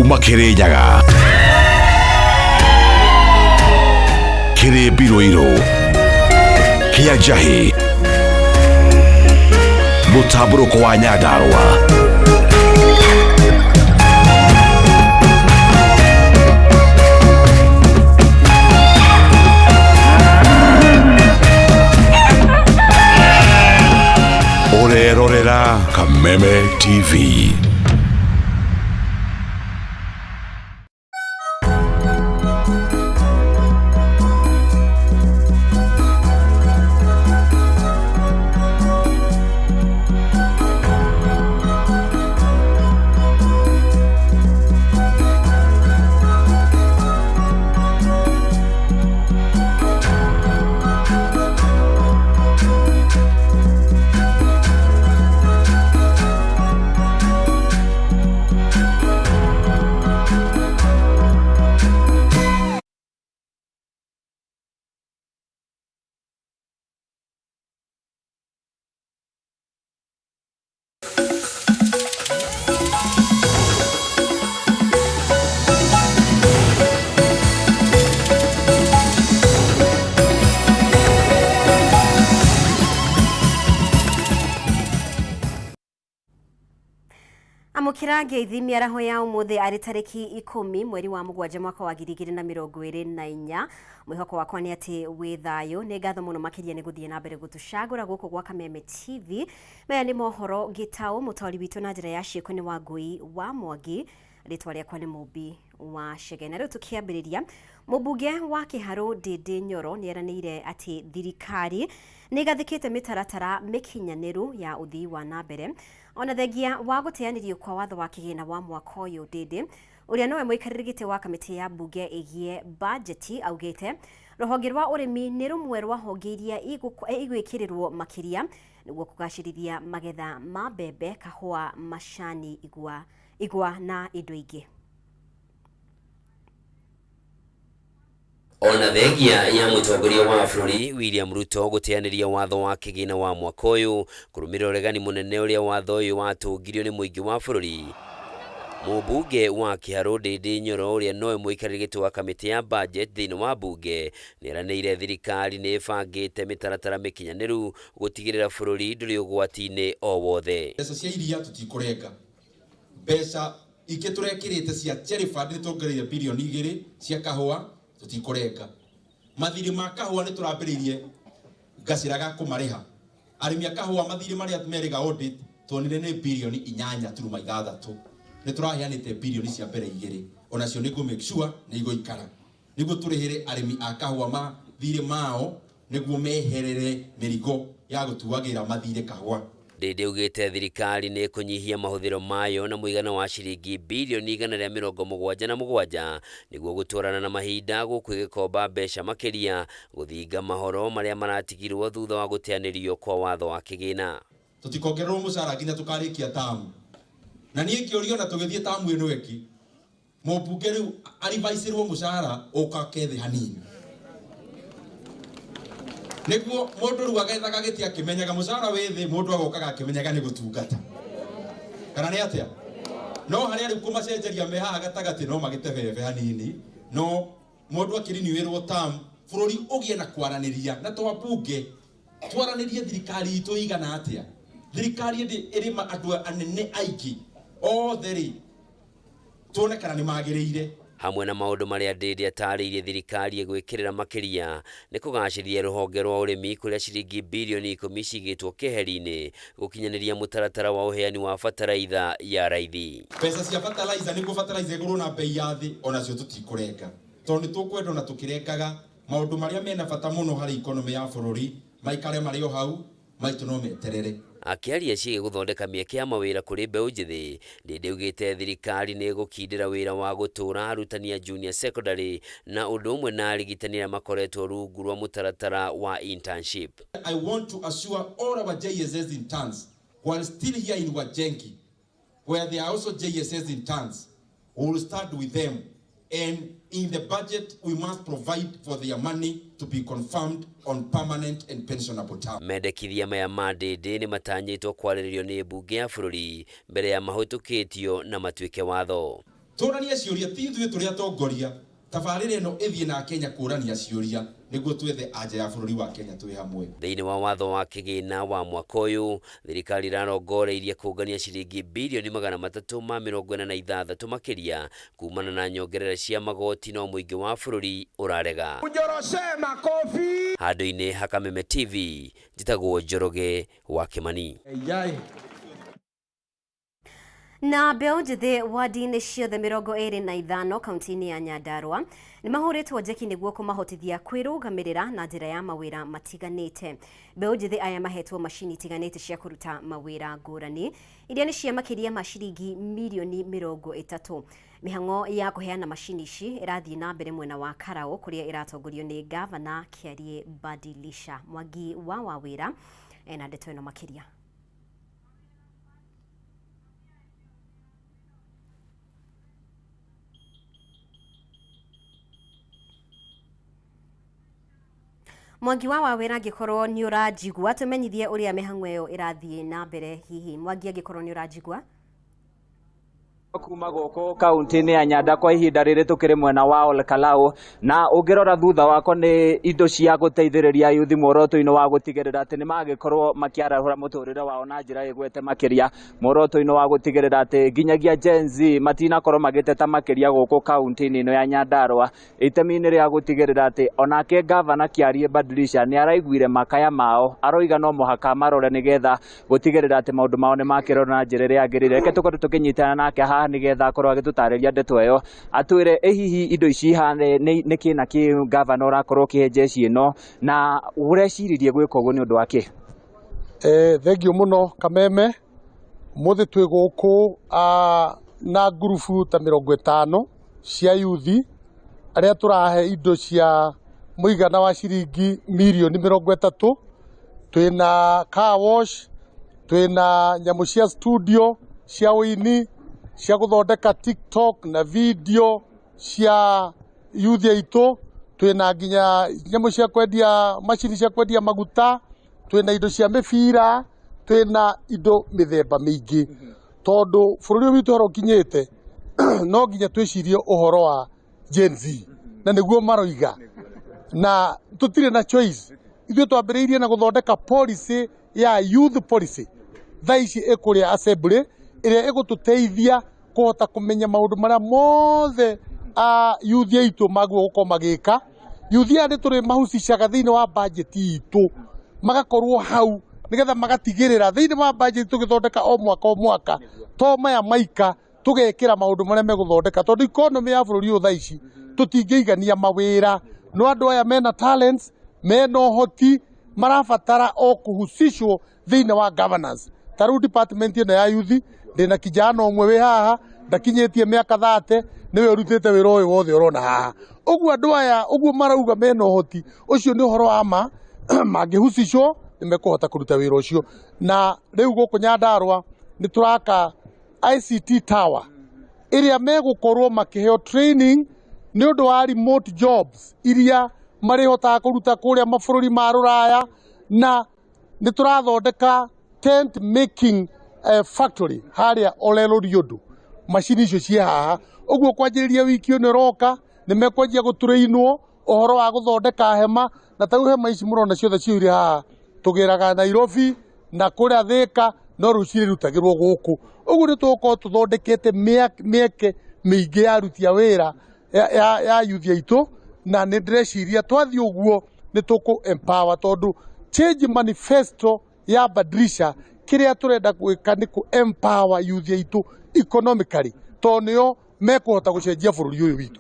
Kuma Kirinyaga, Kĩrĩmbi Rũirũ, Kĩa Njahĩ, mũtambũrũko wa Nyandarũa. Ũrerorera Kameme TV. Amũkĩra ngeithi mĩaraho ya ũmũthĩ arĩ tarĩki 10 mweri wa 7 mwaka wa 2024. Mwĩhoko wakwa nĩ atĩ wĩ thayũ. Nĩ ngatho mũno makĩria nĩ gũthiĩ na mbere gũtũcagũra gũkũ gwa Kameme TV. Maya nĩ mohoro gĩtaũ, mũtaũri witũ na njĩra ya ciĩko nĩ Wangũi wa Mwangi. Rĩtwa rĩakwa nĩ Mũmbi wa Chege. Na rĩu tũkĩambĩrĩria, mũmbunge wa Kĩharũ Ndĩndĩ Nyoro nĩ eranĩire atĩ thirikari nĩ ĩgathĩkĩte mĩtaratara mĩkinyanĩru ya ũthii wa na mbere. Ona thengia wa gũteanĩrio kwa watho wa kĩgĩna wa mwaka ũyũ, Ndĩndĩ ũrĩa nowe mũikarĩri gĩtĩ wa kamĩtĩ ya mbunge ĩgiĩ bajeti augĩte rũhonge rwa ũrĩmi nĩ rũmwe rwa honge iria igwĩkĩrĩrwo makĩria nĩguo kũgacĩrithia magetha ma mbembe, kahũa, macani, igwa na indo ingĩ. Ona thengia ya mũtongoria wa bũrũri William Ruto gũteanĩria watho wa kĩgĩna wa mwaka ũyũ kũrũmĩrĩra ũregani mũnene ũrĩa watho ũyũ watũngirio nĩ mũingĩ wa bũrũri, mũmbunge wa Kĩharũ Ndĩndĩ Nyoro ũrĩa nowe mũikarĩri gĩtĩ wa kamĩtĩ ya budget thĩinĩ wa mbunge nĩeranĩire thirikari nĩ ĩbangĩte mĩtaratara mĩkinyanĩru gũtigĩrĩra bũrũri ndũrĩ ũgwati-inĩ o wothe. Mbeca cia iria tũtikũrenga, mbeca ingĩ tũrekĩrĩte cia Cherry Fund nĩ tuongereire birioni 2 cia kahũa tũtikũrenga. Mathirĩ ma kahũa nĩ tũrambĩrĩirie gacĩra ga kũmarĩha arĩmi a kahũa. Mathirĩ marĩa merĩga audit tuonire nĩ birioni 8.6. Nĩ tũraheanĩte birioni cia mbere 2, onacio nĩ ngũ make sure nĩ igũikara nĩguo tũrĩhĩre arĩmi a kahũa mathirĩ mao nĩguo meherere mĩrigo ya gũtuagĩra mathirĩ kahũa. Ndĩndĩ augĩte thirikari nĩ ĩkũnyihia mahũthĩro mayo na mũigana wa ciringi birioni 177 nĩguo gũtwarana na mahinda, gũkũ ĩgĩkomba mbeca makĩria gũthinga mahoro marĩa maratigirwo thutha wa gũteanĩrio kwa watho wa kĩgĩna. Tũtikongererwo mũcara nginya tũkarĩkia tamu, na niĩ ngĩũrio na tũgĩthiĩ tamu ĩno ĩngĩ, mũmbunge rĩu arivaicĩrwo mũcara ũkake thĩ hanini nĩguo mũndũ rĩu agethaga gĩtĩ akĩmenyaga mũcara wĩ thĩ, mũndũ agokaga akĩmenyaga nĩ gũtungata kana nĩ atĩa. No harĩa rĩu kũmacenjeria me haha gatagatĩ no magĩte bebe hanini, no mũndũ akĩriniwĩrwo term bũrũri ũgĩe na kwaranĩria na twambunge twaranĩrie thirikari itũ igana atĩa. Thirikari ĩndĩ ĩrĩ andũ anene aingĩ othe rĩ, tuone kana nĩ magĩrĩire. Hamwe na maũndũ marĩa Ndĩndĩ atarĩirie thirikari ĩgwĩkĩrĩra makĩria nĩ kũgacĩrithia rũhonge rwa ũrĩmi, kũrĩa ciringi birioni 10 cigĩtwo keheri-inĩ gũkinyanĩria mũtaratara wa ũheani wa bataraitha ya raithi. Mbeca cia fertilizer, nĩguo fertilizer ĩgũrwo na bei ya thĩ, onacio tũtikũrenga, tondũ nĩ tũkwenda ona tũkĩrengaga maũndũ marĩa mena bata mũno harĩ economy ya bũrũri maikare marĩ o hau maitũ no meterere. Akĩaria ciĩgiĩ gũthondeka mĩeke ya mawĩra kũrĩ mbeũ njĩthĩ, Ndĩndĩ augĩte thirikari nĩ ĩgũkindĩra wĩra wa gũtũra arutani a junior secondary na ũndũ ũmwe na arigitani arĩa makoretwo rungu rwa mũtaratara wa internship. I want to assure all our JSS interns while still here in Wajengi, where there are also JSS interns, we will start with them. And in the budget, we must provide for their money to be confirmed on permanent and pensionable terms. Mendekithia maya ma Ndĩndĩ nĩ matanyĩtwo kwarĩrĩrio nĩ mbunge ya bũrũri mbere ya mahĩtũkĩtio na matuĩke watho. Tũranie ciũria, ti ithuĩ tũrĩ atongoria. Tabarĩra ĩno ĩthiĩ na Kenya kũrania ciũria nĩguo twethe anja ya bũrũri wa Kenya twĩ hamwe. Thĩinĩ wa watho wa kĩgĩna wa mwaka ũyũ, thirikari ĩrarongoreirie kũngania ciringi birioni 346 makĩria kumana na nyongerera cia magoti, no mũingĩ wa bũrũri ũrarega. Handũ-inĩ ha Kameme TV, njĩtagwo Njoroge wa Kĩmani. Na mbeũ njĩthĩ wadi-inĩ ciothe 25 kaunti-inĩ ya Nyandarua nĩ mahũrĩtwo njeki nĩguo kũmahotithia kwĩrũgamĩrĩra na njĩra ya mawĩra matiganĩte. Mbeũ njĩthĩ aya mahetwo macini itiganĩte cia kũruta mawĩra ngũrani iria nĩ cia makĩria ma ciringi mirioni 30. Mĩhang'o ya kũheana macini ici ĩrathiĩ na mbere mwena wa Karau kũrĩa ĩratongorio nĩ Gavana Kĩarie Badilisha. Mwangi wa Wawĩra ena ndeto ĩno makĩria. Mwangi wa Wawĩra, angĩkorwo nĩ ũranjigua, tũmenyithie ũrĩa mĩhang'o ĩyo ĩrathiĩ na mbere. Hihi Mwangi, angĩkorwo nĩ ũranjigua? Kuma gũkũ kaunti-inĩ ya Nyanda kwa ihinda rĩrĩ tũkĩrĩ mwena wa Olkalau, na ũngĩrora thutha wakwa nĩ indo cia gũteithĩrĩria yuthi muoroto-inĩ wa gũtigĩrĩra atĩ nĩ magĩkorwo makĩarahũra mũtũrĩre wao na njĩra ĩgwete makĩria, muoroto-inĩ wa gũtigĩrĩra atĩ nginyagia Gen Z matinakorwo magĩteta makĩria gũkũ kaunti-inĩ ĩno ya Nyandarua, itemi-inĩ rĩa gũtigĩrĩra atĩ onake Gavana Kĩarie Badilisha nĩ araiguire makaya mao, aroiga no mũhaka marore nĩgetha gũtigĩrĩra atĩ maũndũ mao nĩ makĩrorwo na njĩra ĩrĩa yagĩrĩire. Reke tũkorwo tũkĩnyitana nake haha nĩgetha akorwo agĩtũtarĩria ndeto ĩyo, atwĩre ĩ hihi indo ici haha nĩ kĩ na kĩ gavana ũrakorwo ũkĩhe jeshi ĩno, na ũreciririe gwĩka ũguo nĩ ũndũ wa kĩ? Thengiũ mũno Kameme, mũthĩ twĩ gũkũ na ngurubu ta 50 cia yuthi arĩa tũrahe indo cia mũigana wa ciringi mirioni 30. Twĩna car wash, twĩna nyamũ cia studio cia ũini, cia gũthondeka TikTok na video cia yuthi aitũ, twĩna nginya nyamũ cia kwendia, macini cia kwendia maguta, twĩna indo cia mĩbira, twĩna indo mĩthemba mĩingĩ. Tondũ bũrũri ũyũ witũ harĩa ũkinyĩte no nginya twĩcirie ũhoro wa Gen Z, na nĩguo maroiga, na tũtirĩ na choice. Ithuĩ twambĩrĩirie na gũthondeka policy ya youth policy, thaa ici ĩkũrĩa assembly ĩrĩa ĩgũtũteithia kũhota kũmenya maũndũ marĩa mothe a yuthi aitũ magĩrĩirwo gũkorwo magĩka. Yuthi aya nĩ tũrĩ mahucicaga thĩinĩ wa budget itũ, magakorwo hau nĩgetha magatigĩrĩra thĩinĩ wa budget tũgĩthondeka o mwaka o mwaka, to maya maika tũgekĩra maũndũ marĩa megũthondeka, tondũ economy ya bũrũri ũyũ thaa ici tũtingĩigania mawĩra. No andũ aya mena talents, mena ũhoti, marabatara o kũhusishwo thĩinĩ wa governance. Ta rĩu department ĩno ya yuthi, ndĩna kijana ũmwe wĩ haha ndakinyĩtie mĩaka 30, nĩwe ũrutĩte wĩra ũyũ wothe ũrona haha. Ũguo andũ aya ũguo marauga mena ũhoti ũcio nĩ ũhoro wa ma, mangĩhusishwo nĩ mekũhota kũruta wĩra ũcio. Na rĩu gũkũ Nyandarua nĩ tũraka ICT tower ĩrĩa megũkorwo makĩheo training nĩ ũndũ wa remote jobs iria marĩhotaga kũruta kũrĩa mabũrũri ma rũraya, na nĩ tũrathondeka tent making factory harĩa Oleloriũndũ. Macini icio ciĩ haha. Ũguo kwanjĩrĩria wiki ĩno ĩroka nĩ mekwanjia gũtũrĩinwo ũhoro wa gũthondeka hema, na ta rĩu hema ici mũrona ciothe ciyũire haha tũgĩraga Nairobi na kũrĩa Thĩka, no rĩu cirĩrutagĩrwo gũkũ. Ũguo nĩ tũgũkorwo tũthondekete mĩeke mĩingĩ ya aruti a wĩra ya yuthi aitũ, na nĩ ndĩreciria twathiĩ ũguo nĩ tũkũ empower, tondũ change manifesto ya Badilisha kĩrĩa tũrenda gwĩka nĩ kũ empower yuthi aitũ economically, tondũ nĩo mekũhota gũcenjia bũrũri ũyũ witũ.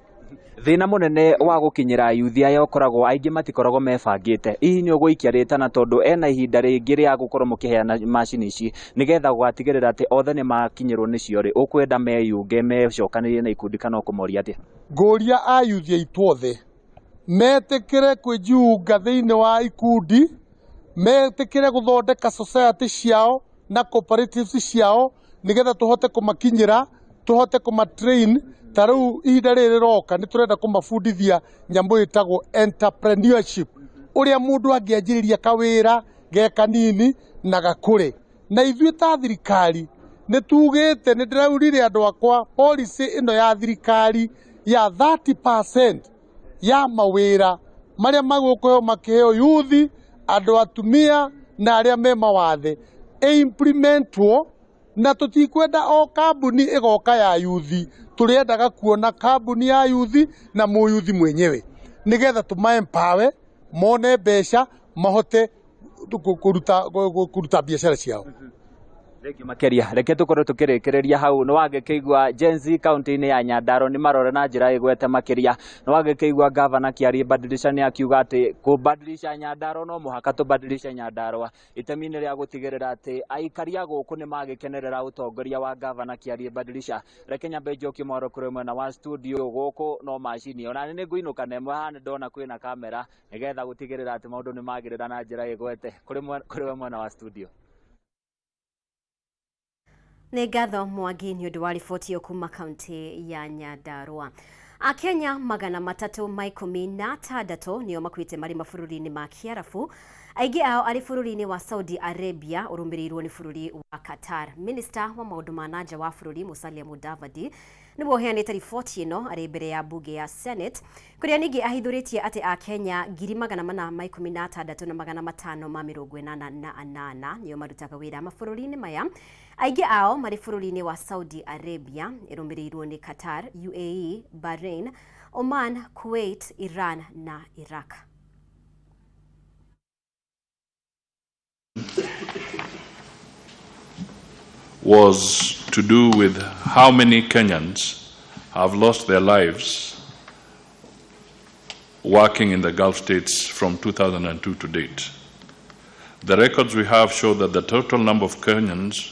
Thĩna mũnene wa gũkinyĩra yuthi aya ũkoragwo aingĩ matikoragwo mebangĩte. Hihi nĩ ũgũikia rĩtana tondũ ena ihinda rĩngĩ rĩa gũkorwo mũkĩheana macini ici nĩgetha gũgatigĩrĩra atĩ othe nĩ makinyĩrwo nĩcio rĩ, ũkwenda meyunge mecokanĩrĩrie na ikundi kana ũkũmoria atĩa? Ngũria a yuthi aitũ othe metĩkĩre kwĩjiunga thĩinĩ wa ikundi, metĩkĩre gũthondeka society ciao na cooperatives ciao nĩgetha tũhote kũmakinyĩra, tũhote kũmatrain. Ta rĩu ihinda rĩrĩ rĩroka nĩ tũrenda kũmabundithia nyamũ ĩtagwo entrepreneurship, ũrĩa mũndũ angĩanjĩrĩria kawĩra ge kanini na gakũre. Na ithuĩ ta thirikari Nĩ tugĩte, nĩ ndĩraurire andũ akwa, policy ĩno ya thirikari ya 30% ya mawĩra marĩa magũkorwo makĩheo yuthi, andũ atumia na arĩa me mawathe ĩ-implementwo, na tũtikwenda o kambuni ĩgoka ya yuthi, tũrĩendaga kuona kambuni ya yuthi na mũyuthi mwenyewe, nĩgetha tũma empower mone mbeca mahote kũruta biacara ciao. Thengiũ makĩria. Reke tũkorwo tũkĩrĩkĩrĩria hau. Nĩ wagĩkĩigua Gen Z kaunti-inĩ ya Nyandarua nĩ marore na njĩra ĩgwete makĩria. Nĩ wagĩkĩigua gavana Kiarie Badilisha nĩ akiuga atĩ kũbadilisha Nyandarua no mũhaka tũbadilishe Nyandarua, itemi-inĩ rĩa gũtigĩrĩra atĩ aikari a gũkũ nĩ magĩkenerera ũtongoria wa gavana Kiarie Badilisha. Reke nyambe njokie mwaro kũrĩ mwena wa studio. Gũkũ no macini, ona nĩ ngũinũka na ĩmwe haha, nĩ ndona kwĩna kamera, nĩgetha gũtigĩrĩra atĩ maũndũ nĩ magĩrĩra na njĩra ĩgwete. Kũrĩ we mwena wa studio. Nĩ ngatho Mwangi nĩ ũndũ wa riboti ĩyo kuma kaunti ya Nyandarua. Akenya 316 nĩo makuĩte marĩ mabũrũri-inĩ ma Kĩarabu, aingĩ ao arĩ bũrũri-inĩ wa Saudi Arabia ũrũmĩrĩirwo nĩ bũrũri wa Qatar. Minista wa maũndũ ma nanja wa bũrũri Musalia Mudavadi nĩwe ũheanĩte riboti ĩno arĩ mbere ya mbunge ya Senate, kũrĩa ningĩ ahithũrĩtie atĩ Akenya 416,588 nĩo marutaga wĩra mabũrũri-inĩ maya, aingĩ ao marĩ bũrũri-inĩ wa Saudi Arabia ĩrũmĩrĩirwo nĩ Qatar, UAE, Bahrain, Oman, Kuwait, Iran na Iraq. Was to do with how many Kenyans have lost their lives working in the Gulf states from 2002 to date. The records we have show that the total number of Kenyans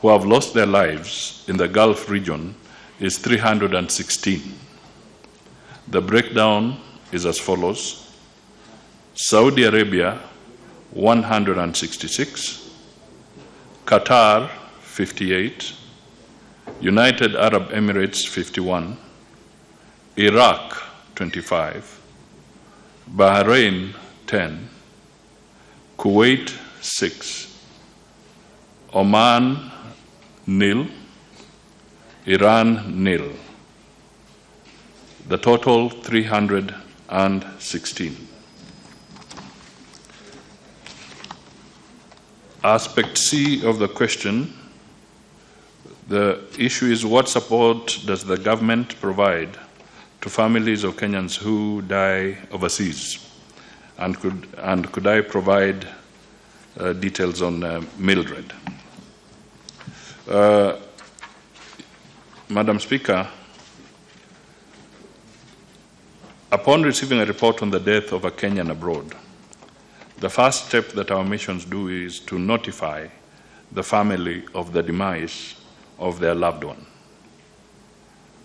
who have lost their lives in the Gulf region is 316. The breakdown is as follows: Saudi Arabia, 166, Qatar, 58, United Arab Emirates, 51, Iraq, 25, Bahrain, 10, Kuwait, 6, Oman, nil, Iran, nil. The total 316. Aspect C of the question, the issue is what support does the government provide to families of Kenyans who die overseas? And could I provide details on Mildred? Madam Speaker, upon receiving a report on the death of a Kenyan abroad, the first step that our missions do is to notify the family of the demise of their loved one.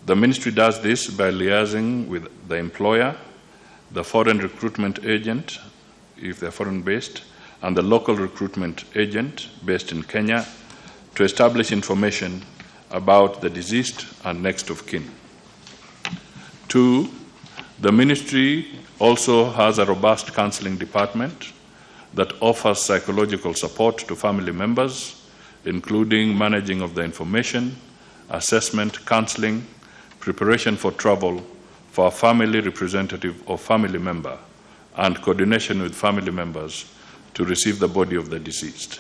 The ministry does this by liaising with the employer, the foreign recruitment agent, if they're foreign based, and the local recruitment agent based in Kenya to establish information about the deceased and next of kin. Two, the ministry also has a robust counseling department that offers psychological support to family members, including managing of the information, assessment, counseling, preparation for travel for a family representative or family member, and coordination with family members to receive the body of the deceased.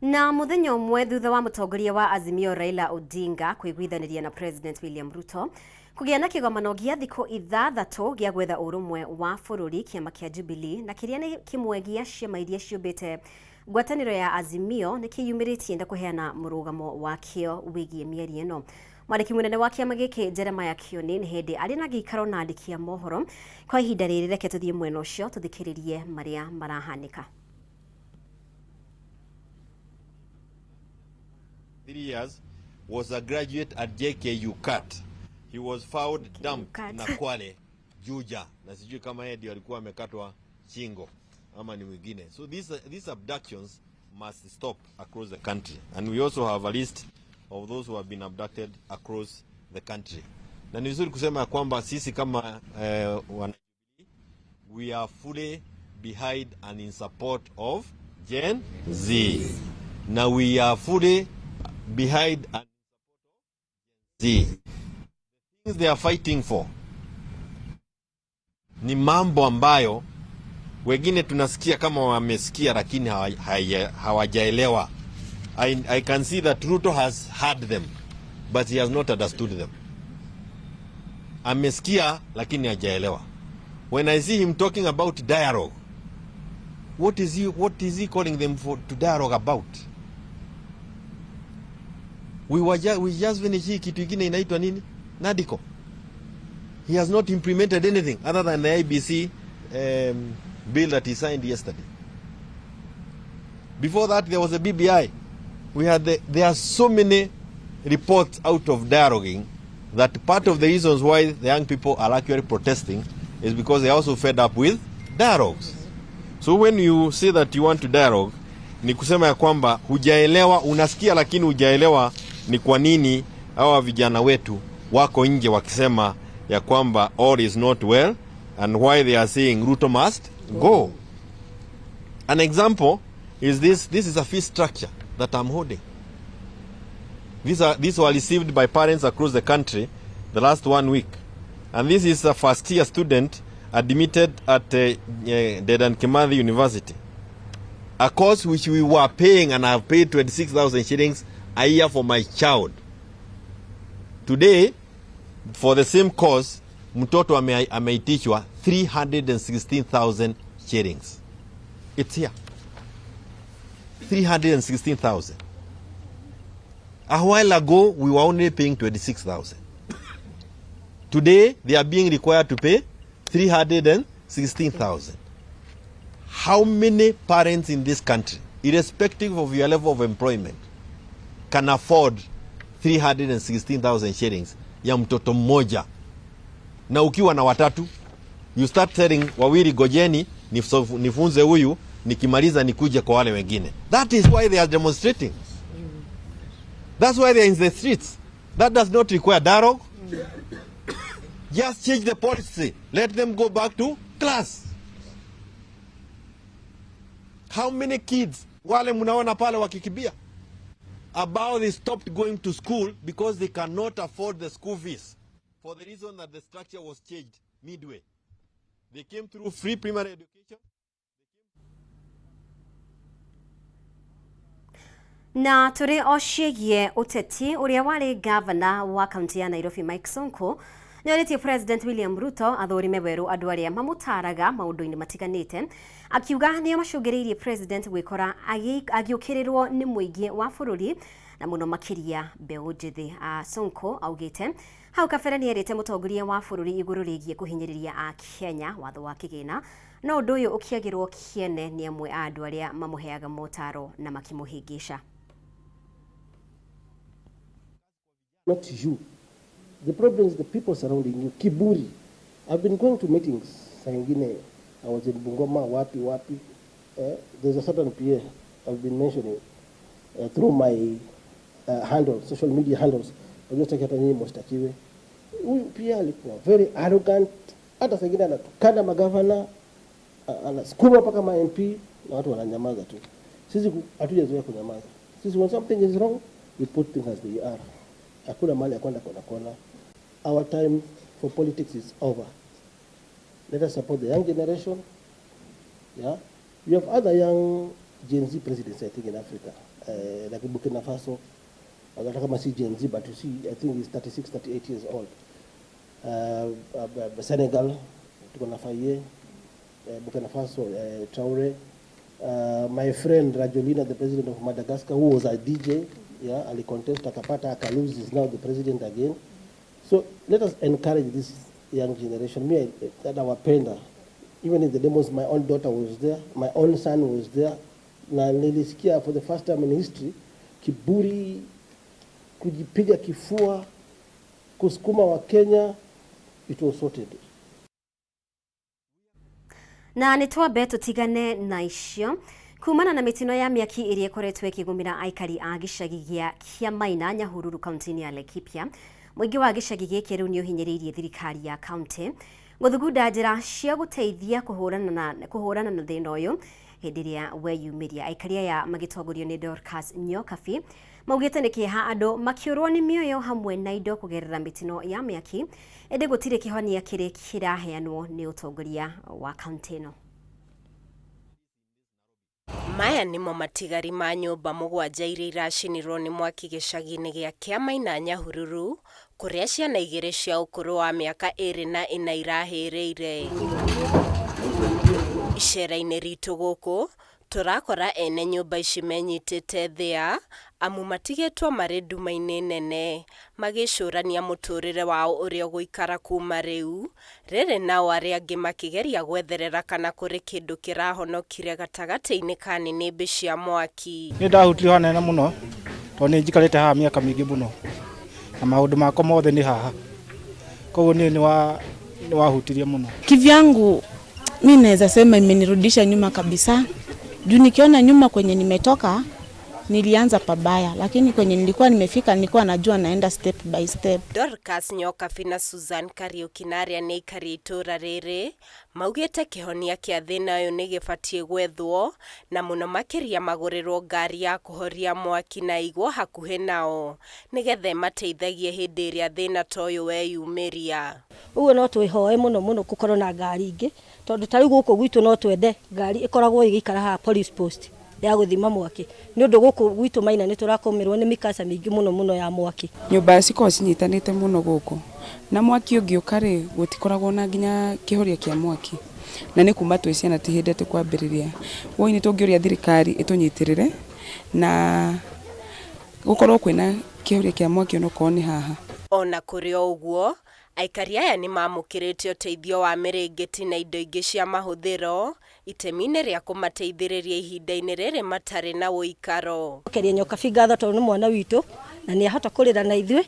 Na muthenya ũmwe thutha wa mũtongoria wa Azimio Raila Odinga kwĩiguithanĩria na President William Ruto kũgĩa na kĩgomano gĩa thikũ 6 gĩa gwetha ũrũmwe wa bũrũri, kĩama kĩa Jubilee na kĩrĩa nĩ kĩmwe gĩa ciama iria ciũmbĩte ngwatanĩro ya Azimio nĩ kĩyumĩrĩtie na kũheana mũrũgamo wakĩo wĩgiĩ mĩario ĩno. Mwandĩki mũnene wa kĩama gĩkĩ Jeremiah Kioni nĩ hĩndĩ arĩ na gĩikaro na andĩki a mohoro kwa ihinda rĩrĩ. Reke tũthiĩ mwena ũcio tũthikĩrĩrie marĩa marahanĩka. 3 years was a graduate at JKU CAT. He was found dumped CAT. na Kwale, Juja, na sijui kama yeye ndio alikuwa amekatwa shingo ama ni mwingine. So these abductions must stop across the country. And we also have a list of those who have been abducted across the country. Na ni vizuri kusema ya kwamba sisi kama wana we are fully behind and in support of Gen Z. Na we are fully behind and the things they are fighting for ni mambo ambayo wengine tunasikia kama wamesikia lakini hawajaelewa. I can see that Ruto has heard them but he has not understood them. Amesikia lakini hajaelewa. When I see him talking about dialogue, what is he calling them for to dialogue about? We just finished hii kitu ingine inaitwa nini? NADCO. He has not implemented anything other than the IEBC bill that he signed yesterday. Before that, there was a BBI. There are so many reports out of dialoguing that part of the reasons why the young people are actually protesting is because they are also fed up with dialogues. So when you say that you want to dialogue, ni kusema ya kwamba hujaelewa, unasikia lakini hujaelewa ni kwa nini hawa vijana wetu wako nje wakisema ya kwamba all is not well and why they are saying Ruto must go. An example is this. This is a fee structure that I'm holding. These were received by parents across the country the last one week. And this is a first year student admitted at Dedan Kimathi University. A course which we were paying, and I have paid 26,000 shillings a year for my child. Today, for the same course, mtoto ameitishwa 316,000 shillings. It's here. 316,000. A while ago, we were only paying 26,000. Today, they are being required to pay 316,000. How many parents in this country, irrespective of your level of employment, can afford 316,000 shillings ya mtoto mmoja? Na ukiwa na watatu, you start telling wawili, "Gojeni nifunze huyu, nikimaliza nikuje kwa wale wengine." That is why they are demonstrating. That's why they are in the streets. That does not require dialogue. Just change the policy. Let them go back to class. How many kids wale mnaona pale wakikimbia about they stopped going to school because they cannot afford the school fees for the reason that the structure was changed midway? They came through free primary education. Na tũrĩ o ciĩgiĩ ũteti, ũrĩa warĩ gavana wa kaunti ya Nairobi Mike Sonko nĩorĩtie President William Ruto athũrime werũ andũ arĩa mamũtaraga maũndũ-inĩ matiganĩte, akiuga nĩo macũngĩrĩirie President gwĩkora agĩũkĩrĩrwo nĩ mũingĩ wa bũrũri na mũno makĩria mbeũ njĩthĩ. Sonko augĩte hau kabere nĩerĩte mũtongoria wa bũrũri igũrũ rĩgiĩ kũhinyĩrĩria Akenya watho wa kĩgĩna, no ũndũ ũyũ ũkĩagĩrwo kĩene nĩ amwe a andũ arĩa mamũheaga motaro na makĩmũhĩngĩca. Not you. The problem is the people surrounding you. Kiburi. I've been going to meetings. Saa ingine, I was in Bungoma, wapi, wapi. There's a certain PA I've been mentioning through my handle, social media handles. Najua sitaki hata nyinyi mshtakiwe. Huyu pia alikuwa very arrogant. Hata saa ingine anatukana magavana, anasukuma mpaka ma MP na watu wananyamaza tu. Sisi hatujazoea kunyamaza. Sisi, when something is wrong, we put things as they are. Hakuna mahali ya kwenda kona kona. Our time for politics is over. Let us support the young generation. Yeah. We have other young Gen Z presidents, I think, in Africa, like Burkina Faso. Hata kama si Gen Z, but you see, I think he's 36, 38 years old. Senegal, tuko na Faye, Burkina Faso, Traore. My friend Rajoelina, the president of Madagascar, who was a DJ, yeah, alicontest, akapata, akalose, is now the president again. So let us encourage this young generation. Me, nawapenda. Even in the demos, my own daughter was there, my own son was there. Na nilisikia for the first time in history, kiburi, kujipiga kifua, kusukuma Wakenya, it was sorted. Na nĩ twambe tũtigane na icio kumana na mĩtino ya mĩaki ĩrĩa ĩkoretwo ĩkĩgũmĩra aikari a gĩcagi gĩa Kĩamaina, Nyahururu, kaunti-inĩ ya Laikipia. Mũingĩ wa gĩcagi gĩkĩ rĩu nĩ ũhinyĩrĩirie thirikari ya kaunti gũthugunda njĩra cia gũteithia kũhũrana na thĩna ũyũ. Hĩndĩ ĩrĩa weyumĩria, aikari aya magĩtongorio nĩ Dorcas Nyokabi maugĩte nĩ kĩeha andũ makĩũrwo nĩ mĩoyo hamwe na indo kũgerera mĩtino ya mĩaki, ĩndĩ gũtirĩ kĩhonia kĩrĩ kĩraheanwo nĩ ũtongoria wa kaunti ĩno. Maya nĩmo matigari ma nyũmba 7 iria iracinirwo nĩ mwaki gĩcagi-inĩ gĩa Kĩamaina Nyahururu, kũrĩa ciana 2 cia ũkũrũ wa mĩaka 2 na 4 irahĩrĩire. Icera-inĩ ritũ gũkũ tũrakora ene nyũmba ici menyitĩte thĩa, amu matigĩtwo marĩ nduma-inĩ nene, magĩcũrania mũtũrĩre wao ũrĩa ũgũikara kuma rĩu, rĩrĩ nao arĩa angĩ makĩgeria gwetherera kana kũrĩ kĩndũ kĩrahonokire gatagatĩ-inĩ ka nĩnĩmbĩ cia mwaki. Nĩ ndahutirio hanene mũno tondũ nĩ njikarĩte haha mĩaka mĩingĩ mũno na maũndũ makwa mothe nĩ haha, koguo niĩ nĩ wahutirie mũno. Kivyangu mi naweza sema imenirudisha nyuma kabisa, juu nikiona nyuma kwenye nimetoka nilianza pabaya, lakini kwenye nilikuwa nimefika nilikuwa najua naenda step by step. Dorcas Nyokabi na Susan Kariuki na arĩa nĩ aikari a itũũra rĩrĩ maugĩte kĩhonia kĩa thĩna ũyũ nĩ gĩbatiĩ gwethwo na mũno makĩria magũrĩrwo ngari ya kũhoria mwaki na ĩigwo hakuhĩ nao nĩgetha ĩmateithagie hĩndĩ ĩrĩa thĩna ta ũyũ weyumĩria. Ũguo no twĩhoe mũno mũno gũkorwo na ngari ingĩ, tondũ ta rĩu gũkũ gwitũ no twende ngari ĩkoragwo ĩgĩikara haha police post ya gũthima mwaki, nĩ ũndũ gũkũ gwitũ Maina nĩ tũrakũmĩrwo nĩ mĩkasa mĩingĩ mũno mũno ya mwaki. Nyũmba cikoragwo cinyitanĩte mũno gũkũ na mwaki ũngĩũka rĩ, gũtikoragwo na nginya kĩhoria kĩa mwaki, na nĩ kuma twĩ ciana ti hĩndĩ atĩ kwambĩrĩria. Woi nĩ tũngĩũria thirikari ĩtũnyitĩrĩre na gũkorwo kwĩna kĩhoria kĩa mwaki onokorwo nĩ haha. Ona kũrĩ o ũguo, aikari aya nĩ mamũkĩrĩte ũteithio wa mĩrĩngĩti na indo ingĩ cia mahũthĩro itemi-inĩ rĩa kũmateithĩrĩria ihinda-inĩ rĩrĩ matarĩ na ũikaro. Keria Nyokabi ngatho tondũ nĩ mwana witũ na nĩ ahota kũrĩra na ithuĩ,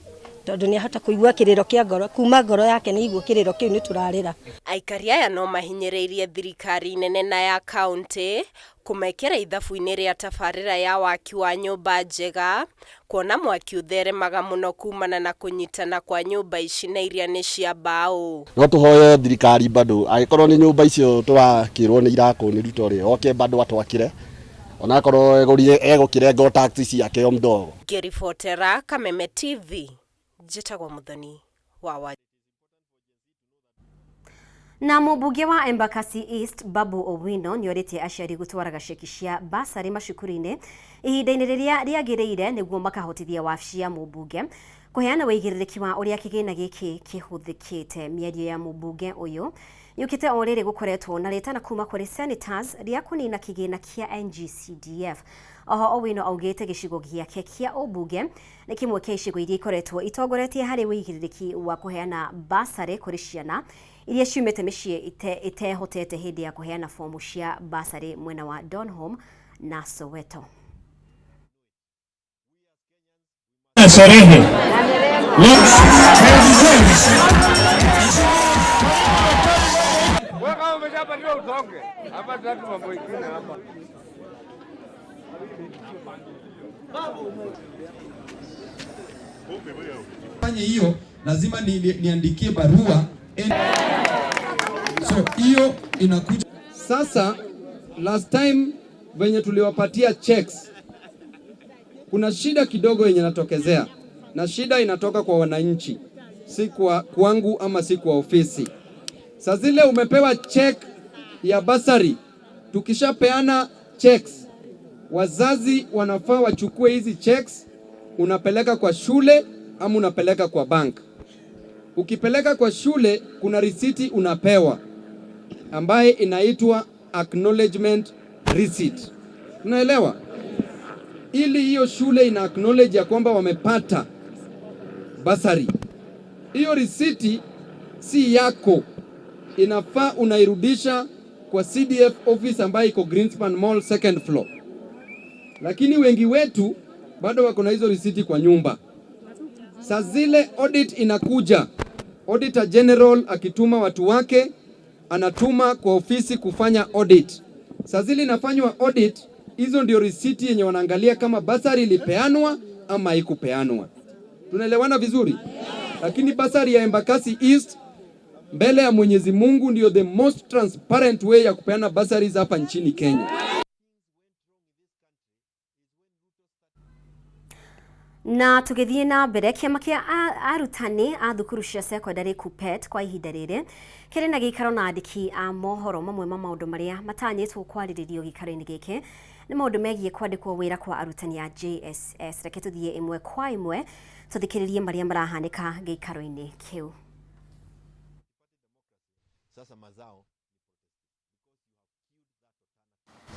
tondũ nĩ ahota kũigua kĩrĩro kĩa ngoro, kuma ngoro yake nĩ igua kĩrĩro kĩu nĩ tũrarĩra. Aikari aya no mahinyĩrĩirie thirikari nene na ya kaunti kũmekĩra ithabu-inĩ rĩa tabarĩra ya waki wa nyũmba njega, kuona mwaki ũtheremaga mũno kumana na kũnyitana kwa nyũmba ici na iria nĩ cia mbaũ. No tũhoye thirikari bado angĩkorwo nĩ nyũmba icio tũrakĩrwo nĩ irakwo nĩ Ruto rĩ, oke bado atwakĩre, onakorwo egũkĩrenga tax ciake o mdogo. Ngĩribotera Kameme TV, njĩtagwo Muthoni wa Na mũmbunge wa Embakasi East Babu Owino nĩorĩtie aciari gũtwaraga ceki cia basarĩ macukuru-inĩ ihinda-inĩ rĩrĩa rĩagĩrĩire nĩguo makahotithia wabici ya mũmbunge kũheana wĩigĩrĩrĩki wa ũrĩa kĩgĩna gĩkĩ kĩhũthĩkĩte. Mĩario ya mũmbunge ũyũ yũkĩte o rĩrĩ gũkoretwo na rĩtana kuma kũrĩ senators rĩa kũnina kĩgĩna kĩa NGCDF. Oho Owino augĩte gĩcigo gĩake kĩa ũmbunge nĩ kĩmwe kĩa icigo iria ikoretwo itongoretie harĩ wĩigĩrĩrĩki wa kũheana basarĩ kũrĩ ciana iria ciumĩte mĩciĩ ĩtehotete hĩndĩ ya kũheana fomu cia basarĩ mwena wa Donholm na Soweto. Sherehe. Fanye hiyo lazima niandikie barua. So hiyo inakuja sasa. Last time venye tuliwapatia checks, kuna shida kidogo yenye natokezea, na shida inatoka kwa wananchi, si kwa kwangu ama si kwa ofisi. Saa zile umepewa check ya basari, tukishapeana checks, wazazi wanafaa wachukue hizi checks, unapeleka kwa shule ama unapeleka kwa bank. Ukipeleka kwa shule kuna risiti unapewa ambaye inaitwa acknowledgement receipt. Unaelewa? Ili hiyo shule ina acknowledge ya kwamba wamepata basari. Hiyo risiti si yako, inafaa unairudisha kwa CDF office ambayo iko Greenspan Mall second floor. Lakini wengi wetu bado wako na hizo risiti kwa nyumba. Saa zile audit inakuja, Auditor General akituma watu wake, anatuma kwa ofisi kufanya audit. Saa zile inafanywa audit, hizo ndio risiti yenye wanaangalia kama basari ilipeanwa ama haikupeanwa. Tunaelewana vizuri? Lakini basari ya Embakasi East mbele ya Mwenyezi Mungu ndio the most transparent way ya kupeana bursaries hapa nchini Kenya. Na tũgĩthiĩ na mbere, kĩama kĩa arutani a thukuru cia cekondarĩ KUPPET kwa ihinda rĩrĩ kĩrĩ na gĩikaro na andĩki a mohoro. Mamwe ma maũndũ marĩa matanyĩtwo kwarĩrĩrio gĩikaro-inĩ gĩkĩ nĩ maũndũ megiĩ kwandĩkwo wĩra kwa arutani a JSS. Reke tũthiĩ ĩmwe kwa ĩmwe tũthikĩrĩrie marĩa marahanĩka gĩikaro-inĩ kĩu. Sasa mazao.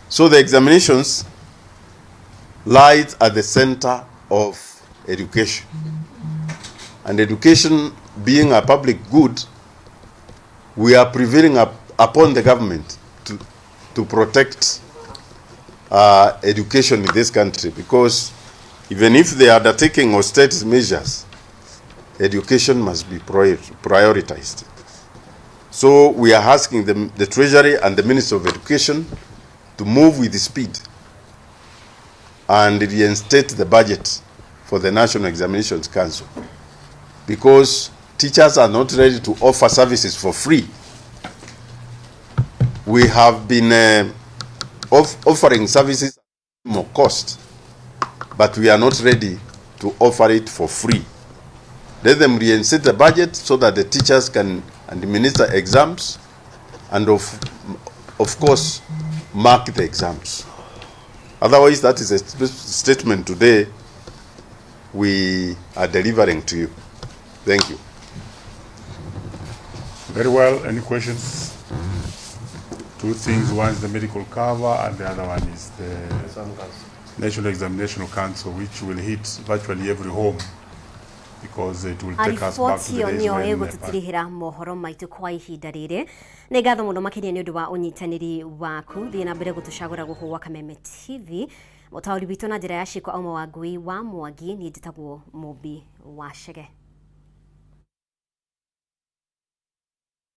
So the examinations lies at the center of education. And education being a public good, we are prevailing upon the government to protect education in this country, because even if they are undertaking austerity measures, education must be prioritized. So we are asking the Treasury and the Ministry of Education to move with speed and reinstate the budget for the National Examinations Council, because teachers are not ready to offer services for free. We have been offering services at more cost, but we are not ready to offer it for free. Let them reinstate the budget so that the teachers can administer exams and of course mark the exams. Otherwise, that is a statement today we are delivering to you. Thank you. Very well. Any questions? Two things. One is the medical cover and the other one is the National Examination Council, which will hit virtually every home, because it will take us back to Riboti the ĩyo days nĩyo when ĩgũtũtirihĩra mohoro maitũ kwa ihinda rĩrĩ. Nĩ ngatho mũno makĩria nĩ ũndũ wa ũnyitanĩri waku. Thiĩ na mbere gũtũcagũra gũkũ gwa Kameme TV. Mũtaũri witũ na njĩra ya ciĩko auma wa ngui wa Mwangi, niĩ njĩtagwo Mũmbi wa Chege.